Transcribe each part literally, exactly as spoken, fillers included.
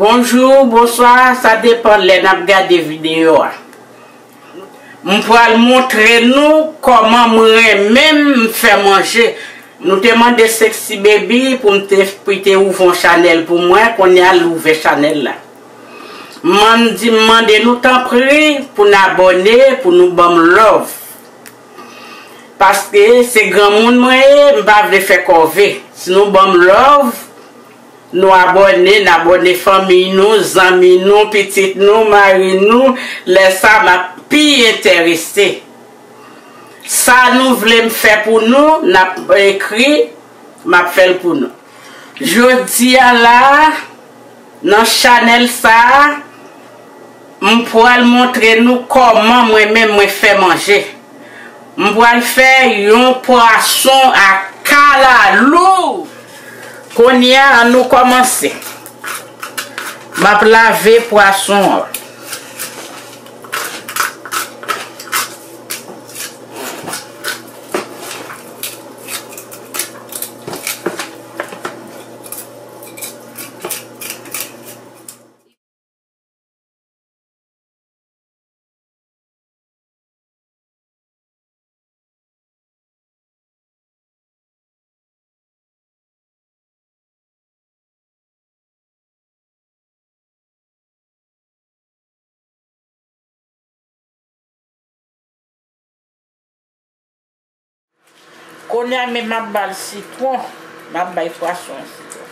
Bonjou, bonswa, sa depann lè n ap gade videyo a. M pral montre nou kòman mwen menm m fè manje. Nou te mande Sexy Baby pou m te, pou l te ouvè yon chanèl pou mwen, kounye a l ouvè chanèl la. M di, m mande nou tanpri pou n abòne, pou nou ban m love. Paske se granmoun mwen ye, m pa vle fè kòve. Si nou ban m love, nou abòne, n abòne fanmiy nou, zanmi nou, pitit nou, mari nou, lè sa m ap pi enterese. Sa nou vle m fè pou nou, n ap ekri, m ap fè l pou nou. Jodi a la, nan chanèl sa a, m pral montre nou kòman mwen menm mwen fè manje. M pral fè yon pwason a kalalou. Kounye a, ann nou kòmanse. M ap lave pwason an. Kounye a, men m ap ba l sitwon, m ap bay pwason an sitwon.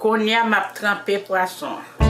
Kounye a, m ap tranpe pwason an.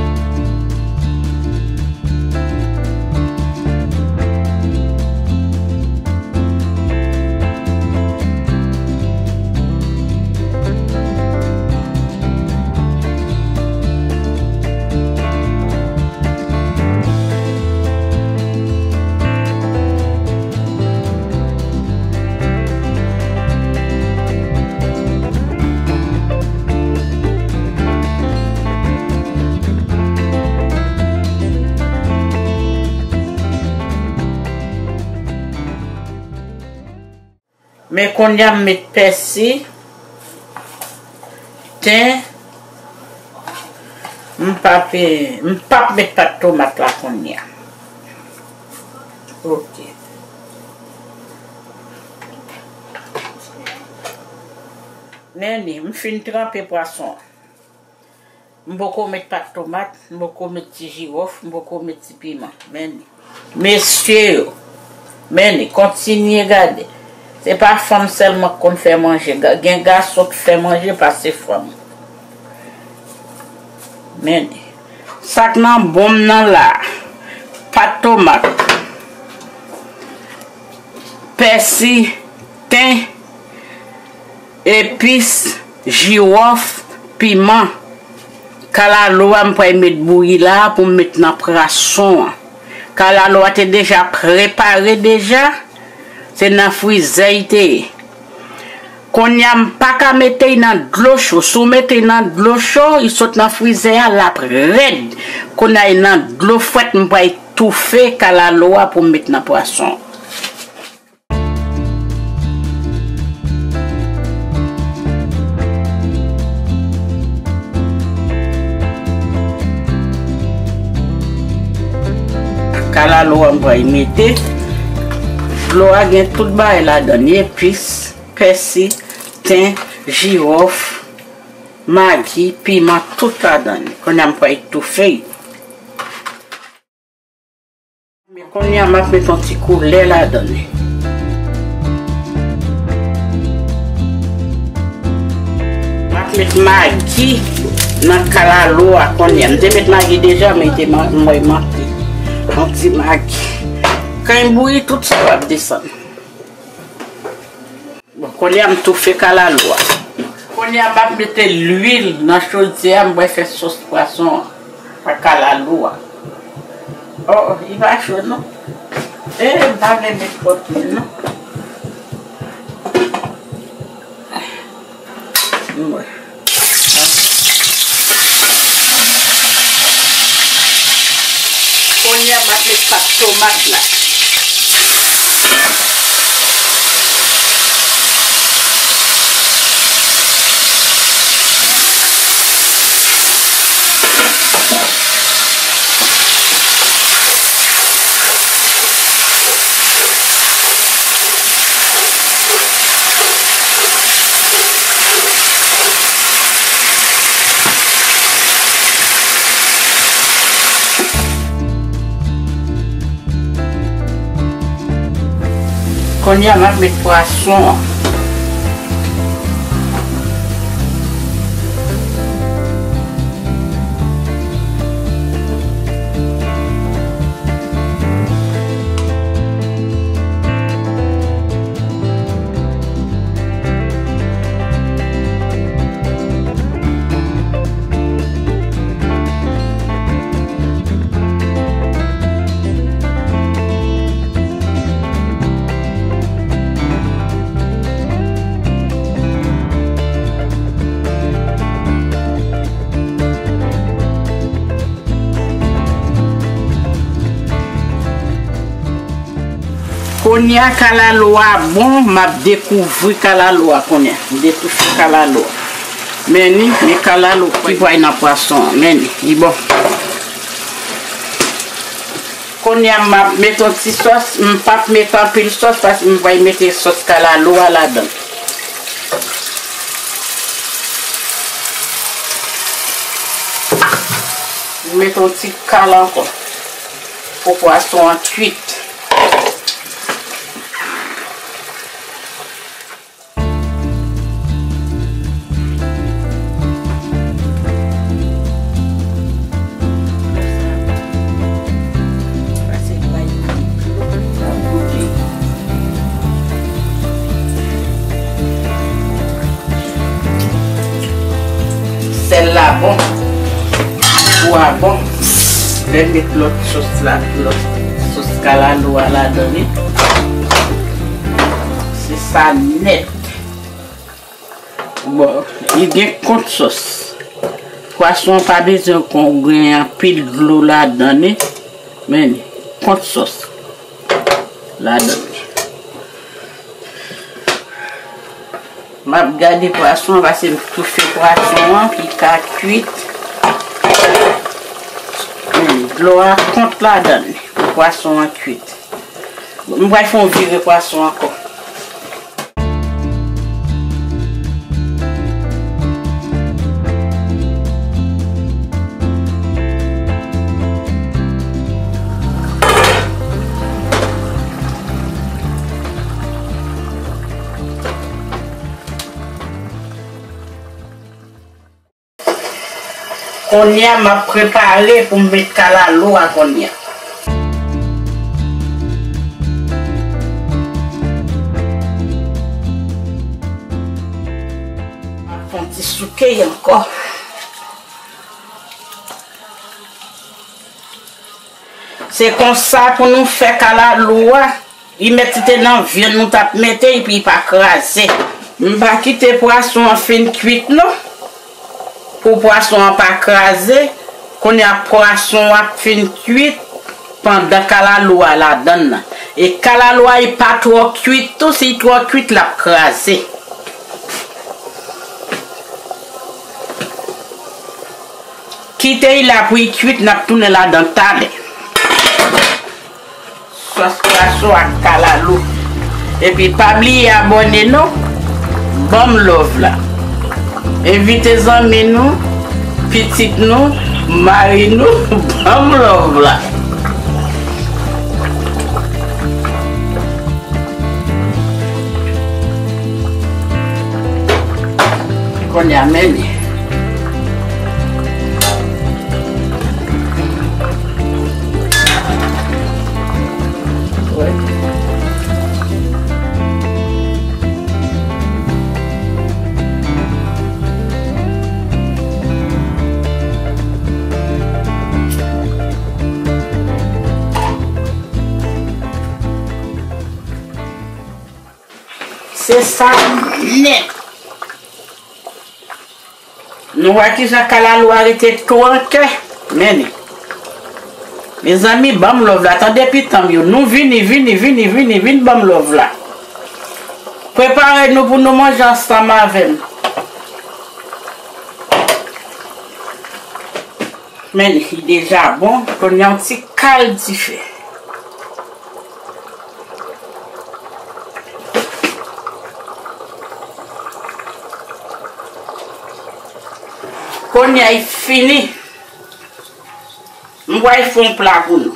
Men kounye a m met pèsi, ten, m p ap, m p ap met pat tomat la kounye a. Ok. Men li, m fin tranpe pwason an. M poko met pat tomat, m poko met ti jiwòf, m poko met ti piman. Men li. Mesye yo, men li, kontinye gade. Se pa fanm sèlman k konn fè manje. Ga-, gen gason k fè manje pase fanm. Men li. Sa k nan bon m nan la, pat tomat, pèsi, ten, epis, jiwòf, piman. Kalalou a m pral met bouyi la pou m met nan pwason an. Kalalou a te deja prepare deja. Se nan frizè l te ye. Kounye a m pa ka mete l nan dlo cho. Si w mete l nan dlo cho, li sot nan frizè a, l ap rèd. Kounye a li nan dlo frèt, m pral toufe kalalou a pou m met nan pwason. Kalalou a m pral mete. Dlo a gen tout bagay ladan l, epis, pèsi, ten, jiwòf, magi, piman, tout ladan l. Kounye a m pral toufe l. Men kounye a m ap met yon ti koulè ladan l. M ap met magi nan kalalou a kounye a. M te met magi deja, men te man-, m wè manke. Yon ti magi. Kan l bouyi, tout sa w ap desann. Bon, kounye a m toufe kalalou a. Kounye a m ap mete lwil nan chodyè a, m pral fè sòs pwason an ak kalalou a. Oh, li pa cho non. Eh, m pa vle met twòp lwil non. Mwen. Kounye a m ap met pat tomat la. Kounye a m ap met pwason an. Kounye a kalalou a bon, m ap dekouvri kalalou a kounye a. M detoufe kalalou a. Men ni, men kalalou ki pral nan pwason an. Men ni, li bon. Kounye a m ap met yon ti sòs, m p ap met anpil sòs paske m pral mete sòs kalalou a ladan. M met yon ti kal ankò. Pou pwason an kuit. Sèl la bon. Pwa bon. Lè met lòt sòs la, lòt sòs kalalou a ladan li. Se sa nèt. Bon, li gen kont sòs. Pwason an pa bezwen kon gen anpil dlo ladan li. Men li, kont sòs ladan li. M ap gade pwason an, paske m toufe pwason an, ki ka kuit. Men dlo a kont ladan li, pou pwason an kuit. M pral fè yon vire pwason ankò. Kounye a, m ap prepare pou m met kalalou a kounye a. M ap fè yon ti souke ankò. Se konsa pou nou fè kalalou a. Li mèt te nan vyann nou t ap mete, epi li pa kraze. M pa kite pwason an fin kwit non. Pou pwason an pa kraze, kounye a pwason an ap fin kwit pandan kalalou a ladann nan. E kalalou a, li pa twò kwit tou, si li twò kwit, l ap kraze. Kite l la pou l kwit, n ap tounen ladan talè. Sòs pwason ak kalalou. Epi pa bliye abòne nou. Ban m love la. Envite zanmi nou, pitit nou, mari nou, ban m love la. Kounye a men li. Se sa nèt. Nou wè kijan kalalou a rete tou an kè. Men li. Mezanmi, ban m love la. Tande pitanm yo. Nou vini, vini, vini, vini, vin ban m love la. Prepare nou pou nou manje ansanm avè m. Men li deja bon. Kounye a yon ti kal dife. Kounye a, li fini. M pral fè yon pla pou nou.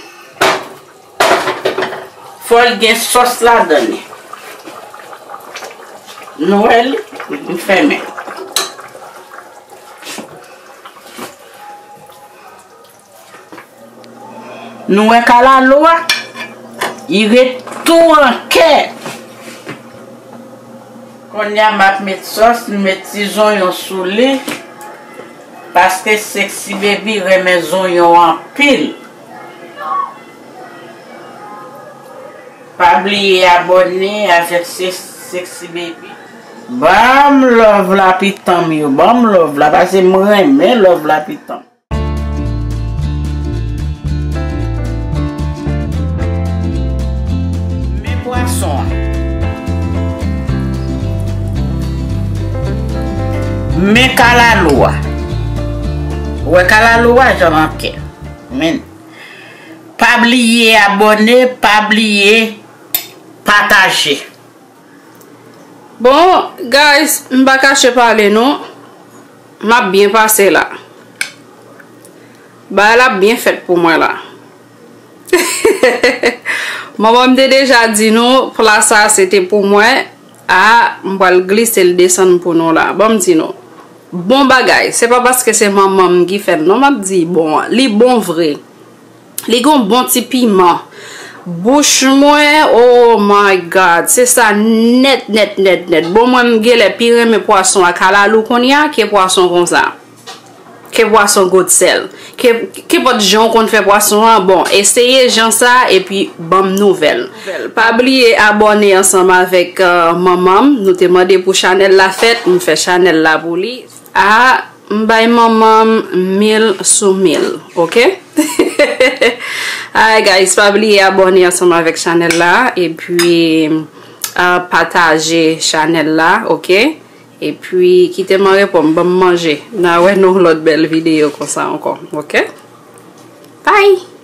Fò l gen sòs ladan li. Nou wè li? M fèmen. Nou wè kalalou a? Li ret tou an kè. Kounye a m ap met sòs, m met ti zonyon sou li. Paske Sexy Baby renmen zonyon anpil. Pa bliye abòne avèk Se-, Sexy Baby. Ban m love la pitanm yo, ban m love la, paske m renmen love la pitanm. Men pwason an. Men kalalou a. Ou wè kalalou a jan l an kè. Men. Pa bliye abòne, pa bliye pataje. Bon, guys, m pa kache pale non. M ap byen pase la. Bagay la ap byen fèt pou mwen la. Manman m te deja di nou, pla sa se te pou mwen. A, m pral glise l desann pou nou la. Ban m di nou. Bon bagay. Se pa paske se manman m ki fè l non, m ap di, bon, li bon vre. Li gon bon ti piman. Bouch mwen, oh my God, se sa nèt, nèt, nèt, nèt. Bon, mwen, m genlè pi renmen pwason a kalalou kounye a ke pwason konsa. Ke pwason godsèl. Ke, kenpòt jan w konn fè pwason an, bon, eseye jan sa, epi ban m nouvèl. Pa bliye abòne ansanm avèk, euh, manman m. Nou te mande pou chanèl la fèt, m fè chanèl la pou li. A, m bay manman m mil sou mil, oke? Alright, guys, pa bliye abòne ansanm avèk chanèl la, epi, ah, pataje chanèl la, oke? Epi, kite m an repo m, ban m manje. N a wè nan yon lòt bèl videyo konsa ankò, oke? Bye!